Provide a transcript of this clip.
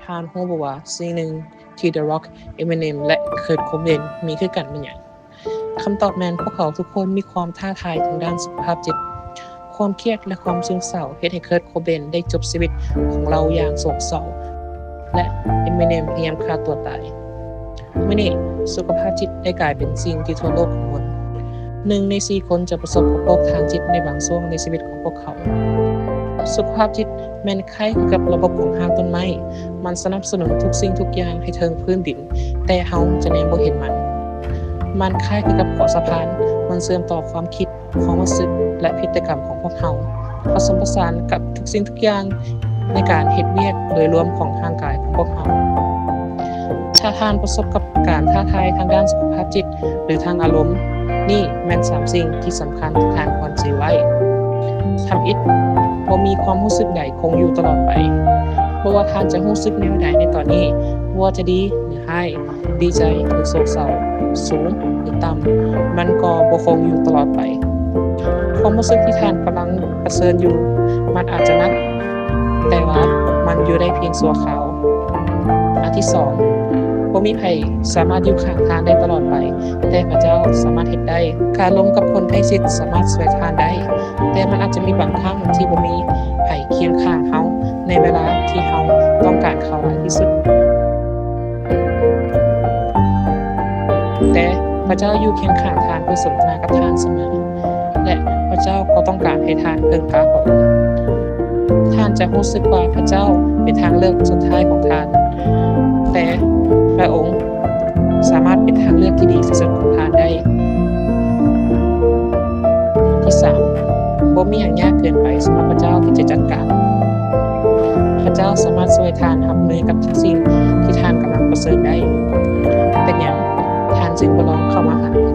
ທ່ານຮູ້ບໍ່ວ່າສິ່ງໜຶ່ງທີ່ The Rock, Eminem ແລະ Kurt Cobain ມີຄືກັນແມ່ນຫຍັງ? ຄຳຕອບແມ່ນ ພວກເຂົາທຸກຄົນມີຄວາມທ້າທາຍທາງດ້ານສຸຂະພາບຈິດ. ຄວາມຄຽດ ແລະ ຄວາມຊຶມເສົ້າເຮັດໃຫ້ Kurt Cobain ໄດ້ຈົບຊີວິດຂອງລາວຢ່າງໂສກເສົ້າ ແລະ Eminem ພະຍາຍາມຂ້າຕົວຕາຍ. ມື້ນີ້ ສຸຂະພາບຈິດໄດ້ກາຍເປັນສິ່ງທີ່ທົ່ວໂລກກັງວົນ. ໜຶ່ງໃນສີ່ຄົນຈະປະສົບກັບໂລກທາງຈິດໃນບາງຊ່ວງໃນຊີວິດຂອງພວກເຂົາ. ສຸຂະພາບຈິດແມ່ນຄ້າຍຄືກັບລະບົບຂອງຮາກຕົ້ນໄມ້. ມັນສະໜັບສະໜູນທຸກສິ່ງທຸກຢ່າງໃຫ້ເທິງພື້ນດິນ, ແຕ່ເຮົາຈະແນມບໍ່ເຫັນມັນ. ມັນຄ້າຍຄືກັບເກາະສະພານ, ມັນເຊື່ອມຕໍ່ຄວາມຄິດ, ຄວາມຮູ້ສຶກ ແລະ ພຶດຕິກຳຂອງພວກເຮົາ, ປະສົມປະສານກັບທຸກສິ່ງທຸກຢ່າງໃນການເຮັດວຽກໂດຍລວມຂອງຮ່າງກາຍຂອງພວກເຮົາ. ຖ້າທ່ານປະສົບກັບການທ້າທາຍທາງດ້ານສຸຂະພາບຈິດ ຫຼື ທາງອາລົມ, ນີ້ແມ່ນສາມສິ່ງທີ່ສຳຄັນທີ່ທ່ານຄວນຈື່ໄວ້. ທຳອິດ, ບໍ່ມີຄວາມຮູ້ສຶກໃດຄົງຢູ່ຕະຫຼອດໄປ. ບໍ່ວ່າທ່ານຈະຮູ້ສຶກແນວໃດໃນຕອນນີ້, ບໍ່ວ່າຈະດີ ຫຼື ຮ້າຍ, ດີໃຈ ຫຼື ໂສກເສົ້າ, ສູງ ຫຼື ຕ່ຳ, ມັນກໍບໍ່ຄົງຢູ່ຕະຫຼອດໄປ. ຄວາມຮູ້ສຶກທີ່ທ່ານກຳລັງປະເຊີນຢູ່ ມັນອາດຈະໜັກ, ແຕ່ວ່າມັນຢູ່ໄດ້ພຽງຊົ່ວຄາວ. ອັນທີສອງ, ບໍ່ມີໃຜສາມາດຢູ່ຂ້າງທ່ານໄດ້ຕະຫຼອດໄປ, ແຕ່ພະເຈົ້າສາມາດເຮັດໄດ້. ການລົມກັບຄົນໃກ້ຊິດສາມາດຊ່ວຍທ່ານໄດ້, ແຕ່ມັນອາດຈະມີບາງຄັ້ງທີ່ບໍ່ມີໃຜຄຽງຂ້າງເຮົາໃນເວລາທີ່ເຮົາຕ້ອງການເຂົາຫຼາຍທີ່ສຸດ. ແຕ່ພະເຈົ້າຢູ່ຄຽງຂ້າງທ່ານເພື່ອສົນທະນາກັບທ່ານສະເໝີ, ແລະ ພະເຈົ້າກໍຕ້ອງການໃຫ້ທ່ານເພິ່ງພາພະອົງ. ທ່ານຈະຮູ້ສຶກວ່າພະເຈົ້າເປັນທາງເລືອກສຸດທ້າຍຂອງທ່ານ, ແຕ່ພະອົງສາມາດເປັນທາງເລືອກທີ່ດີທີ່ສຸດຂອງທ່ານໄດ້. ທີສາມ, ບໍ່ມີຫຍັງຍາກເກີນໄປສຳລັບພະເຈົ້າທີ່ຈະຈັດການ. ພະເຈົ້າສາມາດຊ່ວຍທ່ານຮັບມືກັບທຸກສິ່ງທີ່ທ່ານກຳລັງປະເຊີນໄດ້. ເປັນຫຍັງທ່ານຈຶ່ງບໍ່ລອງເຂົ້າມາຫາພ